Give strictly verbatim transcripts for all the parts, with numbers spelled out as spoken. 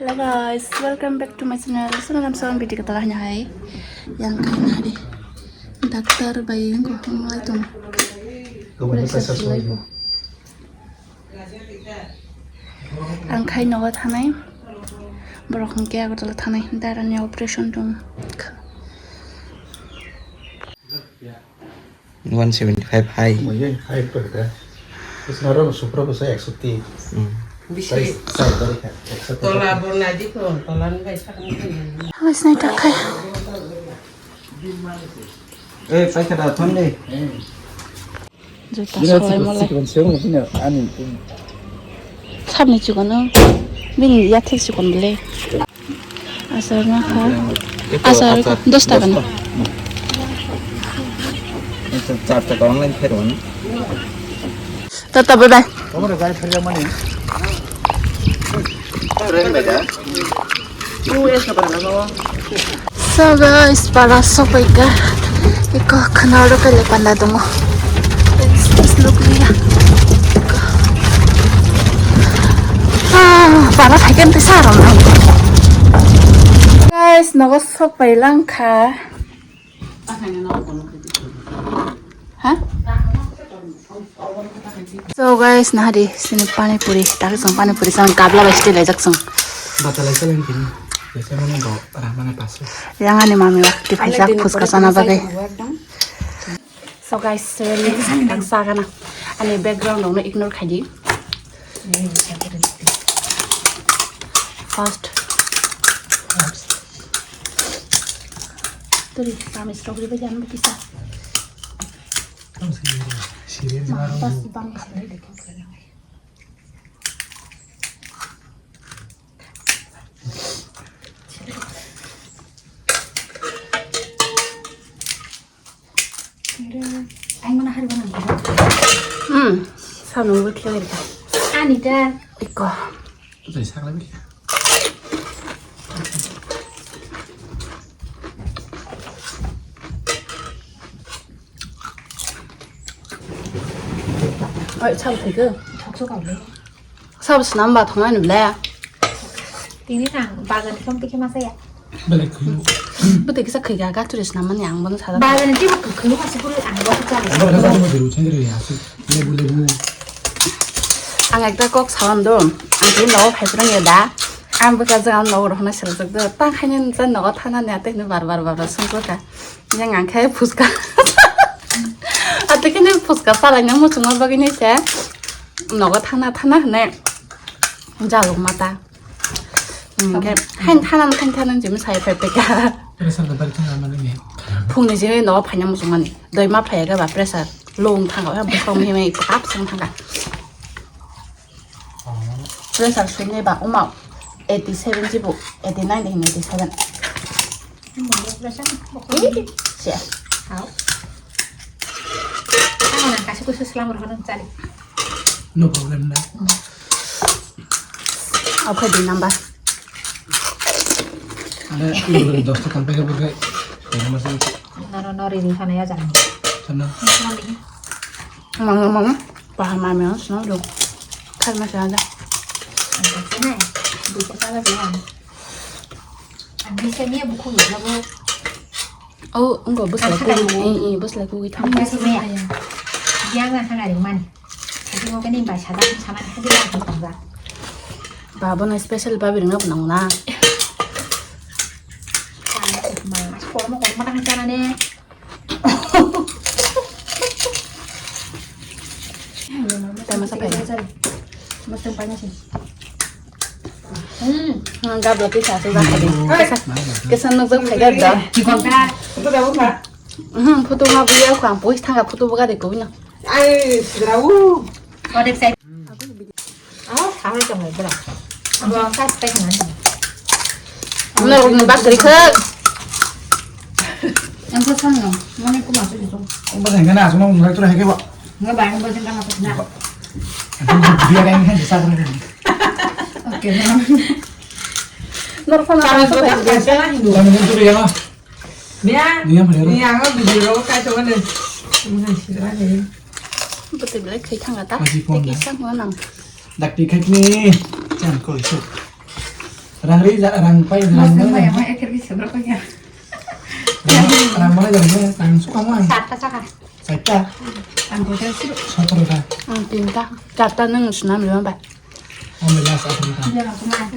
Hello guys, welcome back to my channel. Sono nam sono video kata hanya hai. Yang kain hari. Doctor bai yang ko hong lai tung. Pressure lai ko. Ang khai nogo thanai. Borok hong khe Agartala thanai. Dara ni operation tung. One seventy five high. Oye, high pa ka. Isna ro supra ko sa ekso tin. Hmm. Bisi. Sai, sai, bari ka. Ekso tin. Tola bo naji ko, tola ni bai sakni. Hoi, snai ta khai. Eh, pai ka da thon de. Juta soi mole. Sikon seung bini ani. Sabni chikon no. Bini ya thik chikon bole. Asar na kha. Eko asar, asar dos taka ni. Eko char taka online phairwng. Tata, bye bye. Tomorrow gari phairwng mani. Train bai da. U S na para na. So guys, para sopaika. Eko khana ro kale panda dongo. Look liya. Ah, para thaiken te sarom. Guys, nogo sopai langkha. Ha? So guys, nahari sini pani puri, tak sang pani puri sang kabla bai site lejak sang. Bata lai salang kini. Biasa mana do ramana pasu. Yang ani mami waktu phaijak phuska sana bagai. So guys, really, ang sagana. Ani background no ignore khaidi. First. Turi, kami strawberry ba jam kisa. Ang sini, sini, sini. First bang khaidi. Hmm, samung bukle ka. Ani ta. Iko. Jai sakla bikha. Oi, chal thai ko. Thok so ka le. Sabo swnam ba thwngmani ble. Tini nang bazar ni something khe masa ya. Belai khwino. Bwtwi kisa khwika ga turi swnam mani ang bono sada. Bazar ni tebo khwino masa puri ang bono chali. Ang bono chali mo dulu chengri ya su. Lebu lebu. Ang ekta kok sawan do. Ang tini nogo phai phwrwng ya da. Ang bwkha jang nogo rohna seljak do. Tang khaini jang nogo thana ni ateng ni bar bar bar bar sungkha. Yang ang khe phuska. Atwi khe nang phuska salaina muchungma bagwi nai se. Nogo thana thana hwnwi jaluk mata. Hwnkhe hain thana hain thana jimi sai phai phai kha. Pressure da bari thana mani ni. Phungni jimi nogo phaina muchungmani. Doi ma phlai ga ba pressure. Low wng thanga, bwswk mihimai kwtap se wng thanga. Pressure swinai ba wngma eighty seven jibo, eighty nine de hwnwi eighty seven. Siya. Hao. Ano nang kasi kusu selam rohon chali. No problem na. Oke, di nambah. Ada, dos taka sampai ke berkai. Kaya masih. Nano nori di sana ya, jangan. Sana. Manga manga. Paham mami ang sino do. Kar ma sa da. Ang kasi na eh. Bisa ka bilang. Ang bisa niya buku ya, bu. Oh, enggak bus lagi. Eh, eh, bus lagi kita. Ang kasi niya. Diya nga hangari man. Kasi mo kani bai sada sama hadi la ko ba. Babo na special babi ringa nang na. Mas ko mo ko ma tang sana ne. Tama sa phaina. Mas tang phaina si. Hmm. Gabla twi sa su da khadi. Kesa, kesa nukjak phai gabla. Hmm, photo ma buya khang poi thanga photo buga de ko na. Ai, sigrau. Odek sai. Aw, sawi tong lai bra. Abo ang kas pai hwnani. Mula rok ni bak kari khak. Ang ko sang no, mane ko masu jisong. Ang ba jengka na asma mula tu hai ke ba. Nga ba ang ba jengka masu na. Dia kan kan jasa kan. Oke, no. Nor ko na. Kami tu ya. Niya, niya, niya, ang video ro kai to ne. Muna sira ne. Bwtwi belai khai thanga ta. Aji phone. Tei kisa hwnna nang. Dakti khai kini. Chan ko isu. Rang ri ja, rang pai, rang pai. Rang mana jani, rang sukha mo ang. Saka, saka. Saita. Ang kota sih. Sotro ta. Ang tinta. Charta nang sunam lima ba. Ang last atro ta.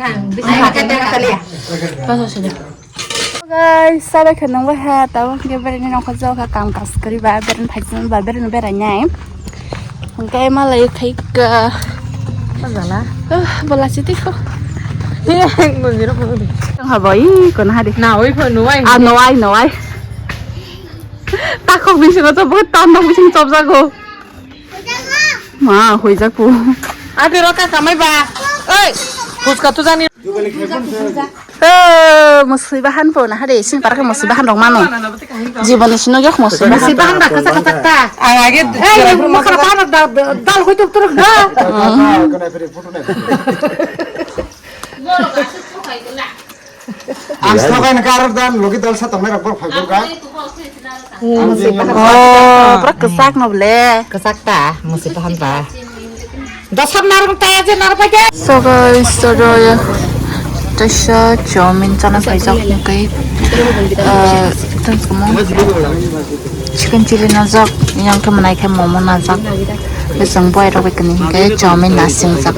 Ang bisa kata kata ya. Paso sini. Guys, sabai khe nang bai ha, tabo hwnkhe berani nongkhor jokha, kam kaam kwrwi ba, berani phaising ba, berani berai nai. Hwnkhe malai khai ka. Bajala. Ah, bola siti ko. He, ngunjiro ko. Tong ha bai, kono hari. Na, oi pho, nuai. Ah, nuai, nuai. Takhok bisingo chopjago, tandok bisingo chopjago. Ma, hoijago. Adi roka kamai ba. Oi, puska tu jani. Eh, musui bahan po na hade, sing para musui bahan rok mano. Jibon ni sino yok musui bahan. Musui bahan ba, kasak kasak ta. Ang age. Eh, makara bahan da, dal hoi tuk turuk da. Ang sokai na kar dan logi dal sa tongnai rok bor phai bor ka. Oh, pura kwchak no ble. Kwchak ta, musi pahan ta. Dasam narung ta je nar paja. So guys, so do ya. Tasha chowmin chana paijak mukai. Ah, thanks mo. Chicken chili najak, yang khe manai khe momo najak. Besang boy rok kani ke chowmin nasing jak.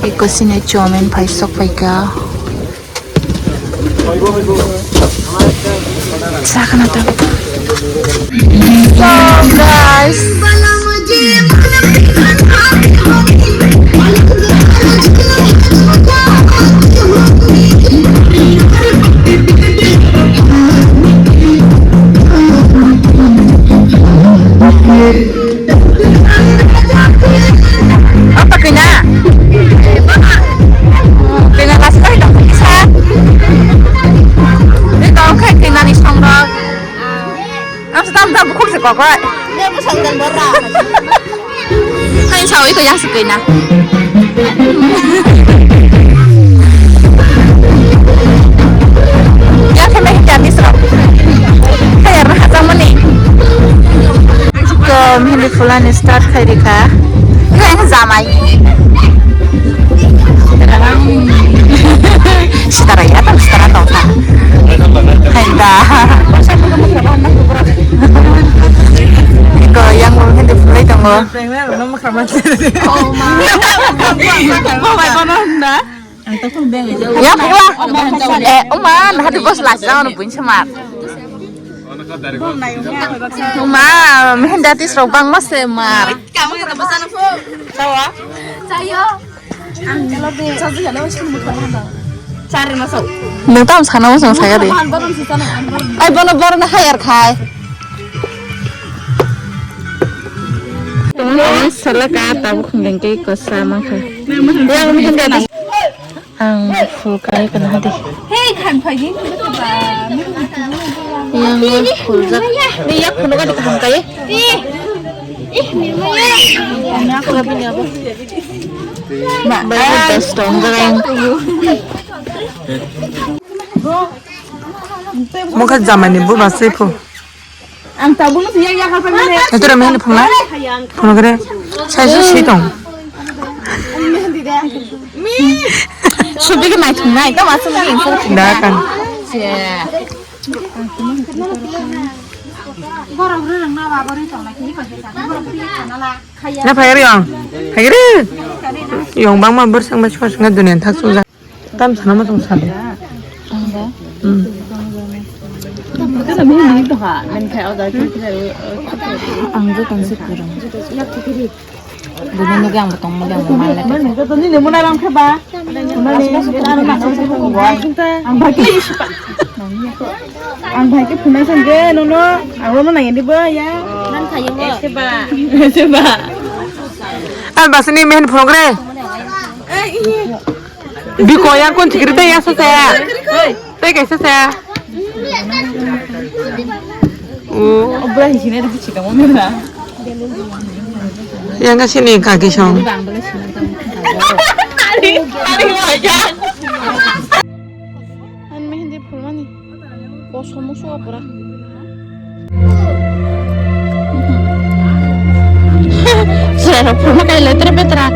Iko sini chowmin pai sok pai ka. Sakana ta. So, guys. Apa kena? Kena kasih kau hitam putih sa. Ini kau kayak kena nih songrok. Am sedang tak buku sih kok. Ini aku sanggan borak. Hai sawi ko yang sukui na. Ya kena hitam nih serok. Kayak rasa mani. Ko mihini fulani start khai rikha. Khe ang jamai. Sitara ya tong sitara tong kha. Hai da. Ko yang mihini fulai tongo. Oh ma. Mobile kono hwnda. Ya pula. Eh, uma, nah di bos last round pun semar. Uma, mehenda tis rok bang mas semar. Sawa. Sayo. Chari masuk. Nung tam sana masuk saya deh. Ai bono bono na hayar khai. Tunggu salah kata bukan gengke kosa mangka. Yang mehenda tis. Ang phul kai kana hadi. Hei, khan phai di. Yang phul jak. Ni yak phunu ka di kaham kai. Ih. Ih, ni maya. Bai das tong garang. Mukha jamani bu basai phu. Ang tabuk no siya yakal pemene. Itu ramai ni phunga. Phunga kere. Saya susu sitong. Sudah ke mai thungai, kau masuk lagi info. Dah kan. Na phai ri ang. Phai ri. Yang bang ma bersang ma chua sanga dunia thak sung. Tam sana mo tong sale. Ang ba? Hmm. Ang joto se kurang. Bini nugi ang botong mo yang mal le. Ang bhai ke phunai sangke nono ang rono nang ini bo ya. Nan khayo mo. Seba. Seba. Al basini mehen phone kre. Biko yang kun sikri tei ya sa saya. Tei kaisa saya. Oh. Obra hisine ri bichi kamo mera. Yang ka sini kaki song. Ari, ari wajah. An mehndi phulmani. Kosom musugo pura. Sera phulma kai letra petra.